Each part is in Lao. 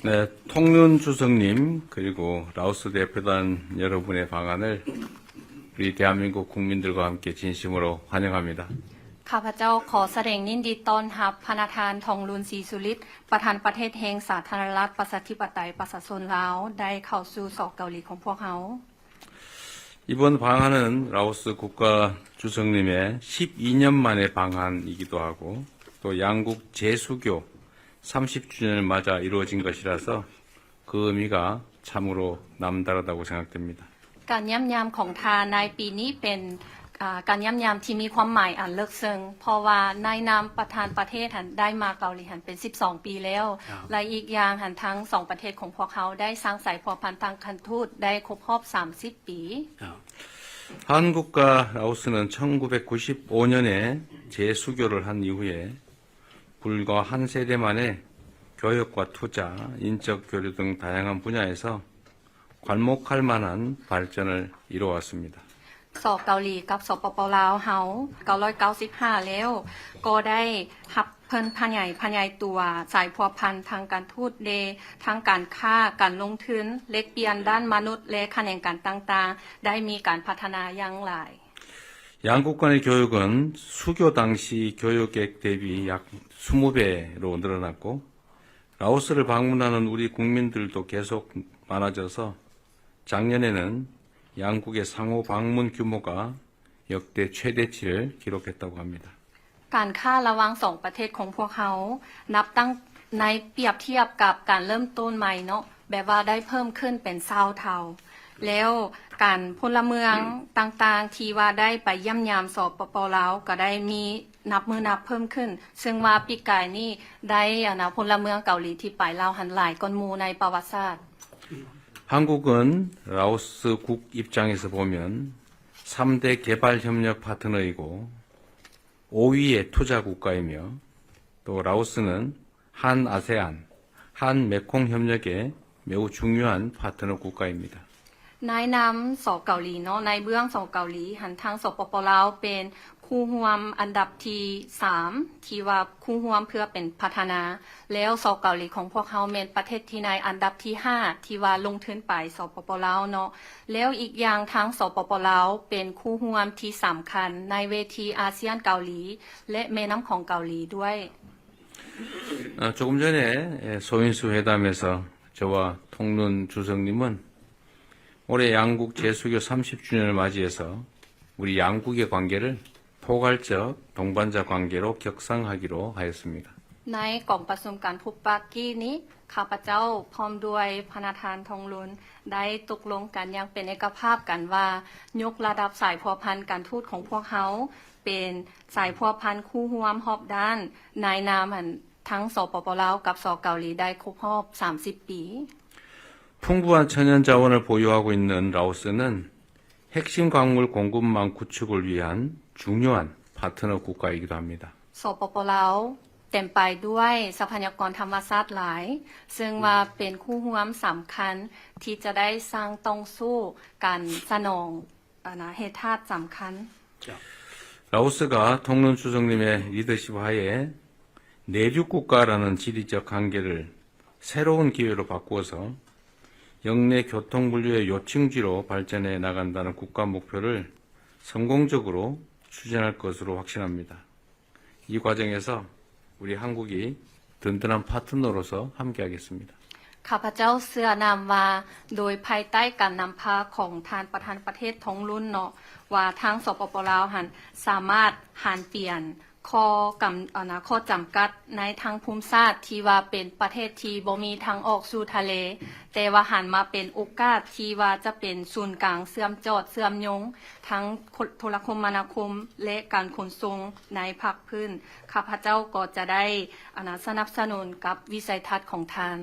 네, 통룬 주석님 그리고 라오스 대표단 여러분의 방한을 우리 대한민국 국민들과 함께 진심으로 환영합니다. ຂ້າພະເຈົ້າຂໍສະແດງຍິນດີຕ້ອນຮັບພະນະທ່ານ ທອງລຸນ ສີສຸລິດ ປະທານປະເທດແຫ່ງສາທາລະນະລັດ ປະຊາທິປະໄຕ ປະຊາຊົນລາວ ໄດ້ເຂົ້າສູ່ ສ ເກົາຫຼີ ຂອງພວກເຮົາ. 이번 방한은 라오스 국가 주석님의 십이 년 만의 방한이기도 하고 또 양국 재수교 삼십 주년을 맞아 이루어진 것이라서 그 의미가 참으로 남다르다고 생각됩니다. ການຢ້ຽມຢາມຂອງທ່ານໃນປີນີ້ເປັນ ອາ ການຢ້ຽມຢາມທີ່ມີຄວາມໝາຍອັນເລິກເຊິ່ງ ເພາະວ່າໃນນາມປະທານປະເທດຫັ້ນໄດ້ມາເກົາຫຼີຫັ້ນເປັນສິບສອງປີແລ້ວ ແລະ ອີກຢ່າງຫັ້ນທັງສອງປະເທດຂອງພວກເຮົາໄດ້ສ້າງສາຍພົວພັນທາງການທູດໄດ້ຄົບຮອບສາມສິບປີ. 한국과 라오스는 천구백구십오 년에 재수교를 한 이후에 불과 한 세대 만에 교역과 투자, 인적 교류 등 다양한 분야에서 괄목할 만한 발전을 이루어왔습니다. ສ ເກົາຫຼີ ກັບ ສປປ ລາວ ເຮົາ ເກົ້າຮ້ອຍເກົ້າສິບຫ້າແລ້ວ ກໍໄດ້ຮັບເພິ່ນຂະຫຍາຍ ຂະຫຍາຍຕົວສາຍພົວພັນທາງການທູດເດ ທັງການຄ້າ, ການລົງທຶນ, ແລກປ່ຽນດ້ານມະນຸດ ແລະ ຂະແໜງການຕ່າງໆ ໄດ້ມີການພັດທະນາຢ່າງຫຼາຍ. 양국 간의 교역은 수교 당시 교역액 대비 약 이십 배로 늘어났고 라오스를 방문하는 우리 국민들도 계속 많아져서 작년에는 양국의 상호 방문 규모가 역대 최대치를 기록했다고 합니다. ການຄ້າລະຫວ່າງສອງປະເທດຂອງພວກເຮົາ ນັບຕັ້ງໃນປຽບທຽບກັບການເລີ່ມຕົ້ນໃໝ່ເນາະ ແບບວ່າໄດ້ເພີ່ມຂຶ້ນເປັນຊາວເທົ່າ ແລ້ວການພົນລະເມືອງຕ່າງໆ ທີ່ວ່າໄດ້ໄປຢ້ຽມຢາມ ສປປ ລາວ ກໍໄດ້ມີນັບມື້ນັບເພີ່ມຂຶ້ນ ເຊິ່ງວ່າປີກາຍນີ້ໄດ້ ອັນນະ ພົນລະເມືອງເກົາຫຼີທີ່ໄປລາວຫັ້ນຫຼາຍກ່ອນໝູ່ໃນປະຫວັດສາດ. 한국은 라오스 국 입장에서 보면 삼 대 개발 협력 파트너이고 오 위의 투자 국가이며 또 라오스는 한아세안, 한메콩 협력의 매우 중요한 파트너 국가입니다. ໃນນາມ ສ ເກົາຫຼີ ເນາະ ໃນເບື້ອງ ສ ເກົາຫຼີ ຫັ້ນທາງ ສປປ ລາວ ເປັນຄູ່ຮ່ວມອັນດັບທີສາມ ທີ່ວ່າຄູ່ຮ່ວມເພື່ອເປັນພັດທະນາ ແລ້ວ ສ ເກົາຫຼີ ຂອງພວກເຮົາແມ່ນປະເທດທີ່ໃນອັນດັບທີຫ້າ ທີ່ວ່າລົງທຶນໄປ ສປປ ລາວ ເນາະ ແລ້ວອີກຢ່າງທາງ ສປປ ລາວ ເປັນຄູ່ຮ່ວມທີ່ສຳຄັນໃນເວທີອາຊຽນເກົາຫຼີ ແລະ ແມ່ນ້ຳຂອງເກົາຫຼີດ້ວຍ. 아, 조금 전에, 예, 소인수 회담에서 저와 통룬 주석님은 올해 양국 재수교 삼십 주년을 맞이해서 우리 양국의 관계를 포괄적 동반자 관계로 격상하기로 하였습니다. ໃນກອງປະຊຸມການພົບປະກີ້ນີ້ ຂ້າພະເຈົ້າພ້ອມດ້ວຍພະນະທ່ານ ທອງລຸນ ໄດ້ຕົກລົງກັນຢ່າງເປັນເອກະພາບກັນວ່າ ຍົກລະດັບສາຍພົວພັນການທູດຂອງພວກເຮົາ ເປັນສາຍພົວພັນຄູ່ຮ່ວມຮອບດ້ານ ໃນນາມ ອັນ ທັງ ສປປ ລາວ ກັບ ສ ເກົາຫຼີ ໄດ້ຄົບຮອບສາມສິບປີ. 풍부한 천연자원을 보유하고 있는 라오스는 핵심 광물 공급망 구축을 위한 중요한 파트너 국가이기도 합니다. ສປປ ລາວ ເຕັມໄປດ້ວຍຊັບພະຍາກອນທຳມະຊາດຫຼາຍ ເຊິ່ງວ່າເປັນຄູ່ຮ່ວມສຳຄັນທີ່ຈະໄດ້ສ້າງຕ່ອງສູ້ການສະໜອງ ອັນນະ ແຮ່ທາດສຳຄັນ. 라오스가 통룬 주석님의 리더십 하에 내륙 국가라는 지리적 관계를 새로운 기회로 바꾸어서 역내 교통 물류의 요충지로 발전해 나간다는 국가 목표를 성공적으로 추진할 것으로 확신합니다. 이 과정에서 우리 한국이 든든한 파트너로서 함께하겠습니다. ຂ້າພະເຈົ້າເຊື່ອນຳວ່າ ໂດຍພາຍໃຕ້ການນຳພາຂອງທ່ານປະທານປະເທດ ທອງລຸນ ເນາະ ວ່າທາງ ສປປ ລາວ ຫັ້ນ ສາມາດຫັນປ່ຽນ ຂໍ້ກຳ ອັນນະ ຂໍ້ຈຳກັດໃນທາງພູມສາດທີ່ວ່າເປັນປະເທດທີ່ບໍ່ມີທາງອອກສູ່ທະເລ ແຕ່ວ່າຫັນມາເປັນໂອກາດທີ່ວ່າຈະເປັນສູນກາງເຊື່ອມຈອດເຊື່ອມໂຍງ ທັງໂທລະຄົມມະນາຄົມ ແລະ ການຂົນສົ່ງໃນພາກພື້ນ. ຂ້າພະເຈົ້າກໍຈະໄດ້ ອັນນະ ສະໜັບສະໜູນກັບວິໄສທັດຂອງທ່ານ.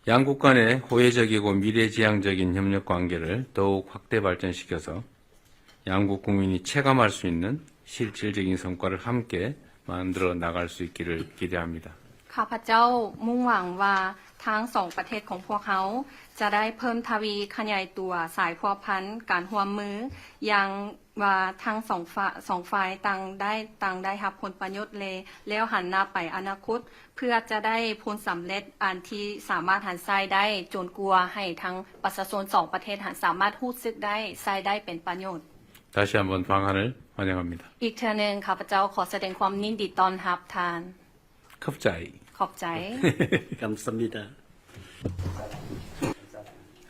양국 간의 호혜적이고 미래지향적인 협력 관계를 더욱 확대 발전시켜서 양국 국민이 체감할 수 있는 실질적인 성과를 함께 만들어 나갈 수 있기를 기대합니다. ຂ້າພະເຈົ້າມຸ່ງຫວັງວ່າທັງສອງປະເທດຂອງພວກເຮົາຈະໄດ້ເພີ່ມທະວີຂະຫຍາຍຕົວສາຍພົວພັນການຮ່ວມມືຢ່າງ ວ່າທັງສອງຝ່າຍ ສອງຝ່າຍຕ່າງໄດ້ ຕ່າງໄດ້ຮັບຜົນປະໂຫຍດແລະ ແລ້ວຫັນໜ້າໄປອະນາຄົດ ເພື່ອຈະໄດ້ຜົນສຳເລັດອັນທີ່ສາມາດຫັນໃຊ້ໄດ້ ຈົນກວ່າໃຫ້ທັງປະຊາຊົນສອງປະເທດຫັ້ນສາມາດຮູ້ສຶກໄດ້ ໃຊ້ໄດ້ເປັນປະໂຫຍດ. 다시 한번 방한을 환영합니다. ອີກເທື່ອໜຶ່ງ ຂ້າພະເຈົ້າຂໍສະແດງຄວາມຍິນດີຕ້ອນຮັບທ່ານ. ܚອບໃຈ. ܚອບໃຈ. 감사합니다.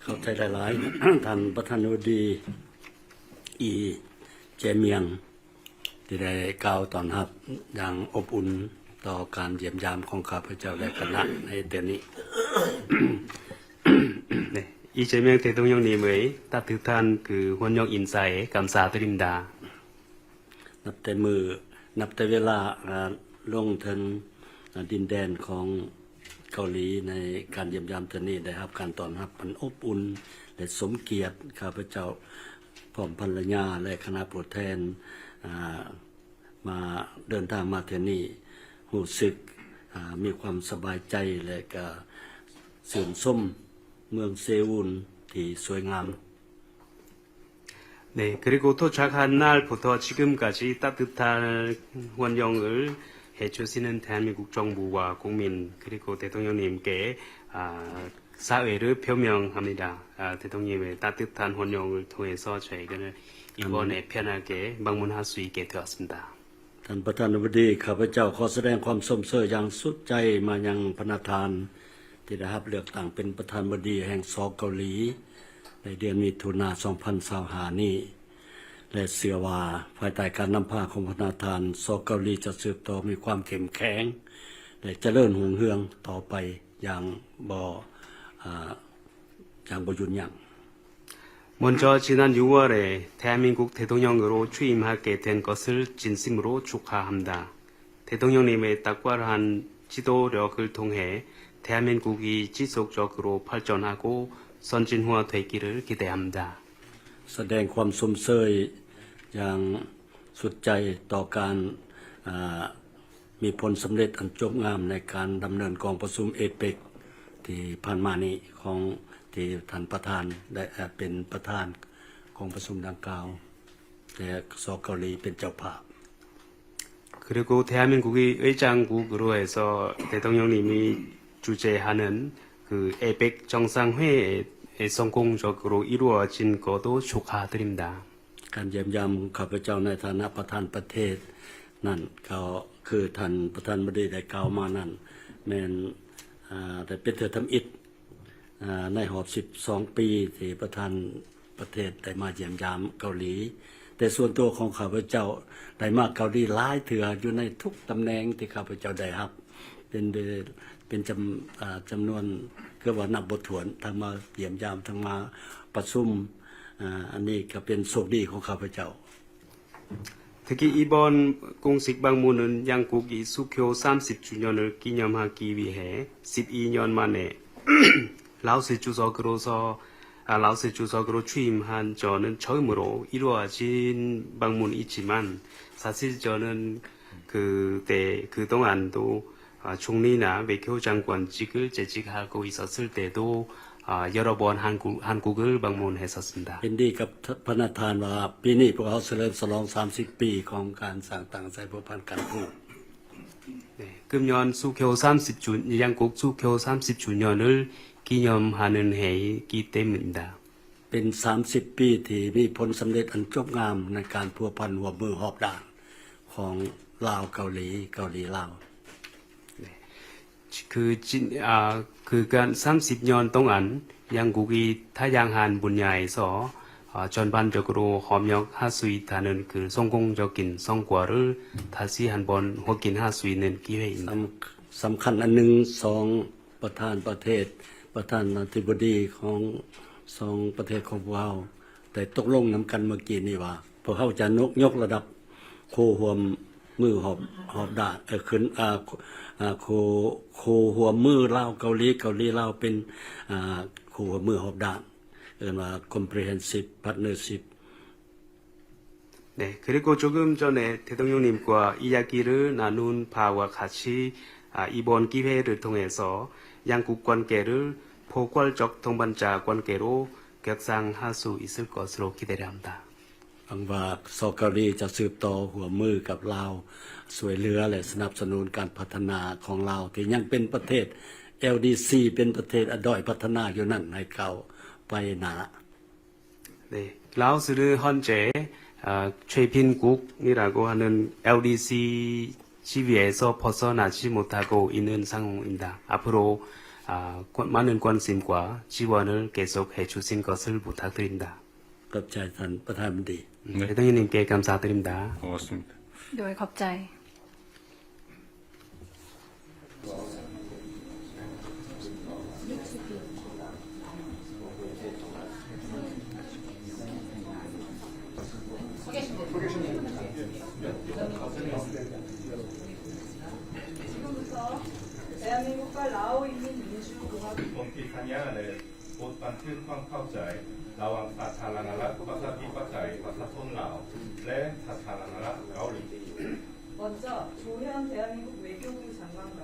ຂອບໃຈຫຼາຍໆ ທ່ານປະທານາທິບໍດີ ອີ ເຈມຽງ ທີ່ໄດ້ກ່າວຕ້ອນຮັບຢ່າງອົບອຸ່ນຕໍ່ການຢ້ຽມຢາມຂອງຂ້າພະເຈົ້າ ແລະ ຄະນະໃນເທື່ອນີ້. ອາ 이재명 대통령님의 따뜻한 그 환영 인사에 감사드립니다. ນັບແຕ່ມື້ ນັບແຕ່ເວລາ ອາ ລົງເຖິງ ອາ ດິນແດນຂອງເກົາຫຼີ ໃນການຢ້ຽມຢາມເທື່ອນີ້ ໄດ້ຮັບການຕ້ອນຮັບອັນອົບອຸ່ນ ແລະ ສົມກຽດ. ຂ້າພະເຈົ້າພ້ອມພັນລະຍາ ແລະ ຄະນະຜູ້ແທນ ອາ ມາ ເດີນທາງມາເທື່ອນີ້ ຮູ້ສຶກ ອາ ມີຄວາມສະບາຍໃຈ ແລະ ກະຊື່ນຊົມເມືອງເຊອູນທີ່ສວຍງາມ. 네, 그리고 도착한 날부터 지금까지 따뜻한 환영을 해주시는 대한민국 정부와 국민, 그리고 대통령님께, 아, 사의를 표명합니다. 아, 대통령님의 따뜻한 환영을 통해서 저희는 이번에 편하게 방문할 수 있게 되었습니다. ທ່ານປະທານາທິບໍດີ ຂ້າພະເຈົ້າຂໍສະແດງຄວາມຊົມເຊີຍຢ່າງສຸດໃຈມາຍັງພະນະທ່ານ ທີ່ໄດ້ຮັບເລືອກຕັ້ງເປັນປະທານາທິບໍດີແຫ່ງ ສ ເກົາຫຼີ ໃນເດືອນມິຖຸນາ ສອງພັນຊາວຫ້ານີ້ ແລະ ເຊື່ອວ່າພາຍໃຕ້ການນຳພາຂອງພະນະທ່ານ ສ ເກົາຫຼີຈະສືບຕໍ່ມີຄວາມເຂັ້ມແຂງ ແລະ ຈະເລີນຮຸ່ງເຮືອງຕໍ່ໄປຢ່າງບໍ່ ອາ ຢ່າງບໍ່ຢຸດຢັ້ງ. 먼저 지난 유월 대한민국 대통령으로 취임하게 된 것을 진심으로 축하합니다. 대통령님의 탁월한 지도력을 통해 대한민국이 지속적으로 발전하고 선진화되기를 기대합니다. ສະແດງຄວາມຊົມເຊີຍຢ່າງສຸດໃຈຕໍ່ການ ອາ ມີຜົນສຳເລັດອັນຈົບງາມໃນການດຳເນີນກອງປະຊຸມເອເປັກທີ່ຜ່ານມານີ້ ຂອງທີ່ທ່ານປະທານໄດ້ເປັນປະທານກອງປະຊຸມດັ່ງກ່າວ ແລະ ສ ເກົາຫຼີເປັນເຈົ້າພາບ. 그리고 대한민국이 의장국으로 해서 대통령님이 주재하는 그 에이ܦ 정상회의 성공적으로 이루어진 것도 축하드립니다. ການຢ້ຽມຢາມຂອງຂ້າພະເຈົ້າໃນຖານະປະທານປະເທດນັ້ນ ກໍຄືທ່ານປະທານາທິບໍດີໄດ້ກ່າວມານັ້ນ ແມ່ນ ອາ ໄດ້ເປັນເທື່ອທຳອິດ ອາ ໃນຮອບສິບສອງປີ ທີ່ປະທານປະເທດໄດ້ມາຢ້ຽມຢາມເກົາຫຼີ. ແຕ່ສ່ວນຕົວຂອງຂ້າພະເຈົ້າໄດ້ມາເກົາຫຼີຫຼາຍເທື່ອ ຢູ່ໃນທຸກຕຳແໜ່ງທີ່ຂ້າພະເຈົ້າໄດ້ຮັບ ເປັນ ເປັນຈຳ ອາ ຈຳນວນເກືອບວ່ານັບບໍ່ຖ້ວນ ທັງມາຢ້ຽມຢາມ ທັງມາປະຊຸມ. ອາ ອັນນີ້ກໍເປັນໂຊກດີຂອງຂ້າພະເຈົ້າ. 특히 이번 공식 방문은 양국이 수교 삼십 주년을 기념하기 위해 십이 년 만에 라오스 주석으로서, 아, 라오스 주석으로 취임한 저는 처음으로 이루어진 방문이지만 사실 저는 그때, 그동안도 아, 총리나 외교장관직을 재직하고 있었을 때도, 아, 여러 번 한국, 한국을 방문했었습니다. ເຫັນດີກັບພະນະທ່ານວ່າ ປີນີ້ພວກເຮົາສະເຫຼີມສະຫຼອງສາມສິບປີຂອງການສ້າງຕັ້ງໃຊ້ພົວພັນການທູດ. 네, 금년 수교 삼십 주, 양국 수교 삼십 주년을 기념하는 해이기 때문입니다. ເປັນສາມສິບປີທີ່ມີຜົນສຳເລັດອັນຈົບງາມໃນການພົວພັນຮ່ວມມືຮອບດ້ານຂອງລາວ-ເກົາຫຼີ, ເກົາຫຼີ-ລາວ. 네. 그 진, 아, 그간 삼십 년 동안 양국이 다양한 분야에서, 아, 전반적으로 협력할 수 있다는 그 성공적인 성과를 다시 한번 확인할 수 있는 기회입니다. ສຳ ສຳຄັນອັນໜຶ່ງ ສອງ ປະທານປະເທດ, ປະທານາທິບໍດີຂອງສອງປະເທດຂອງພວກເຮົາໄດ້ຕົກລົງນຳກັນເມື່ອກີ້ນີ້ວ່າ ພວກເຮົາຈະຍົກ ຍົກລະດັບຄູ່ຮ່ວມ ມືຮອບ ຮອບດ້ານ ເອີ ຂຶ້ນ ອ່າ ອ່າ ຄູ່ ຄູ່ຮ່ວມມືລາວ-ເກົາຫຼີ, ເກົາຫຼີ-ລາວ ເປັນ ອ່າ ຄູ່ຮ່ວມມືຮອບດ້ານ ເອີ້ນວ່າ comprehensive partnership. 네, 그리고 조금 전에 대통령님과 이야기를 나눈 바와 같이, 아, 이번 기회를 통해서 양국 관계를 포괄적 동반자 관계로 격상할 수 있을 것으로 기대를 합니다. ຫວັງວ່າ ສປປ ເກົາຫຼີ ຈະສືບຕໍ່ຮ່ວມມືກັບລາວ, ຊ່ວຍເຫຼືອ ແລະ ສະໜັບສະໜູນການພັດທະນາຂອງລາວ ທີ່ຍັງເປັນປະເທດ LDC ເປັນປະເທດ ອະ ດ້ອຍພັດທະນາຢູ່ນັ້ນ ໃຫ້ກ້າວໄປໜ້າ. 네, 라오스는 현재, 아, 최빈국이라고 하는 LDC 지위에서 벗어나지 못하고 있는 상황입니다. 앞으로, 아, 관-, 많은 관심과 지원을 계속해 주신 것을 부탁드립니다. ຂອບໃຈທ່ານປະທານມົນຕີ. 네. 대통령님께 감사드립니다. 고맙습니다. ໂດຍ ຂອບໃຈ. 지금부터 대한민국과 라오 인민민주공화국 ກົມທີ່ສັນຍາ ແລະ ບົດບັນທຶກຄວາມເຂົ້າໃຈ ລະຫວ່າງ ສາທາລະນະລັດ ປະຊາທິປະໄຕ ປະຊາຊົນລາວ ແລະ ສາທາລະນະລັດ ເກົາຫຼີ. 먼저 조현 대한민국 외교부 장관과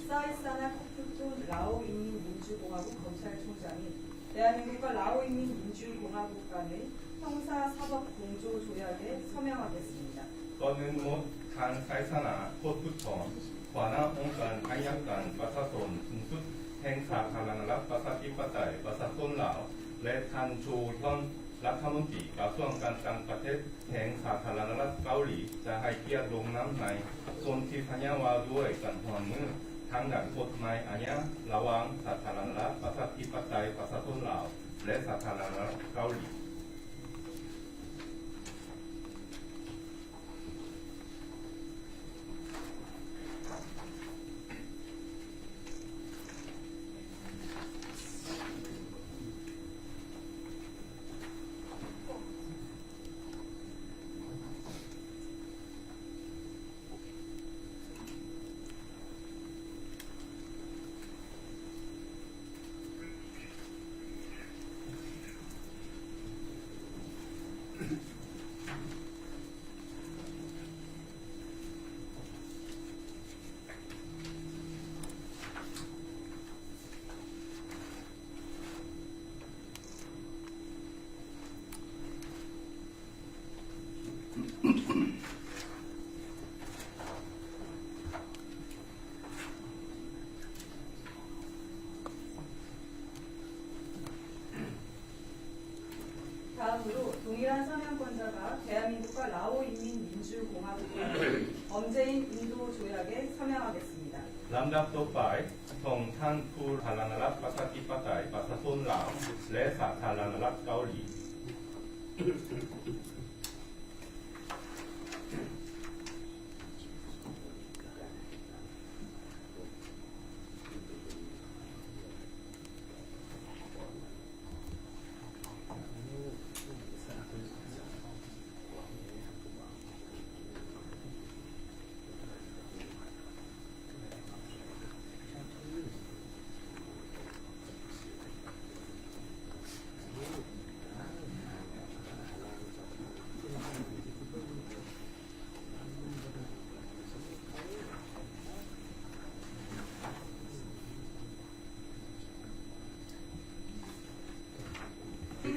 사이사나 ܟܦܬܘܢ 라오 인민민주공화국 검찰총장이 대한민국과 라오 인민민주공화국 간의 형사사법 공조 조약에 서명하겠습니다. ກ່ອນອື່ນໝົດ, ທ່ານ ໄຊຊະນະ ໂຄດພຸດທອນ ຫົວໜ້າອົງການໄອຍະການປະຊາຊົນສູງສຸດແຫ່ງສາທາລະນະລັດ ປະຊາທິປະໄຕ ປະຊາຊົນລາວ ແລະ ທ່ານ ໂຈ ຮຽນ ລັດຖະມົນຕີກະຊວງການຕ່າງປະເທດ ແຫ່ງສາທາລະນະລັດເກົາຫຼີ ຈະໃຫ້ກຽດລົງນາມໃນສົນທິສັນຍາວ່າດ້ວຍການຮ່ວມມືທາງດ້ານກົດໝາຍອາຍາ ລະຫວ່າງສາທາລະນະລັດ ປະຊາທິປະໄຕ ປະຊາຊົນລາວ ແລະ ສາທາລະນະລັດເກົາຫຼີ. 다음으로 동일한 서명권자가 대한민국과 라오 인민민주공화국 간의 범죄인 인도 조약에 서명하겠습니다. ລຳດັບຕໍ່ໄປ, ຂອງທ່ານ ຜູ້ສາທາລະນະລັດ ປະຊາທິປະໄຕ ປະຊາຊົນລາວ ແລະ ສາທາລະນະລັດເກົາຫຼີ.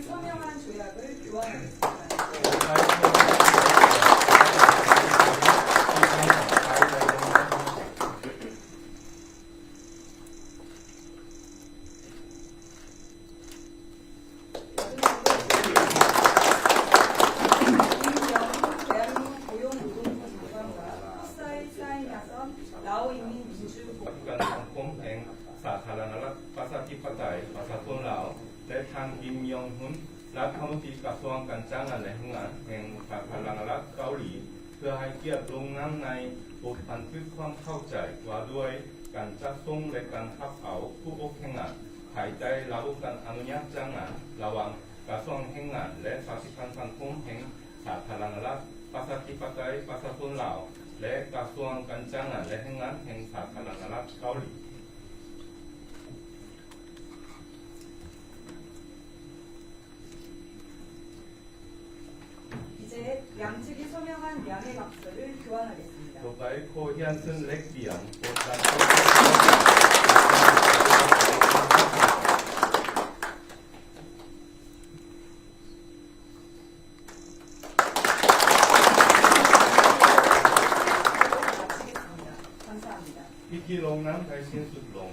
서명한 조약을 교환하겠습니다. 마지막으로 대한민국 고용노동부 장관과 풋사이 사인야선 라오 인민민주공화국 ການສັງຄົມແຫ່ງສາທາລະນະລັດ ປະຊາທິປະໄຕ ປະຊາຊົນລາວ ແລະ ທ່ານ ກິມ ຢອງ ຮຸນ ລັດຖະມົນຕີກະຊວງການຈ້າງງານ ແລະ ແຮງງານແຫ່ງສາທາລະນະລັດເກົາຫຼີ ເພື່ອໃຫ້ກຽດລົງນາມໃນບົດບັນທຶກຄວາມເຂົ້າໃຈວ່າດ້ວຍການຈັດສົ່ງ ແລະ ການຮັບເອົາຜູ້ອົບແຮງງານ ພາຍໃຕ້ລະບົບການອະນຸຍາດຈ້າງງານ ລະຫວ່າງກະຊວງແຮງງານ ແລະ ຊາວສິບພັນສັງຄົມແຫ່ງສາທາລະນະລັດ ປະຊາທິປະໄຕ ປະຊາຊົນລາວ ແລະ ກະຊວງການຈ້າງງານ ແລະ ແຮງງານ ແຫ່ງສາທາລະນະລັດເກົາຫຼີ. 이제 양측이 서명한 명예각서를 교환하겠습니다. ຕໍ່ໄປ ຂໍຮຽນເຊີນແລກປ່ຽນ 마치겠습니다. 감사합니다. ພິທີລົງນາມໄດ້ສິ້ນສຸດລົງ.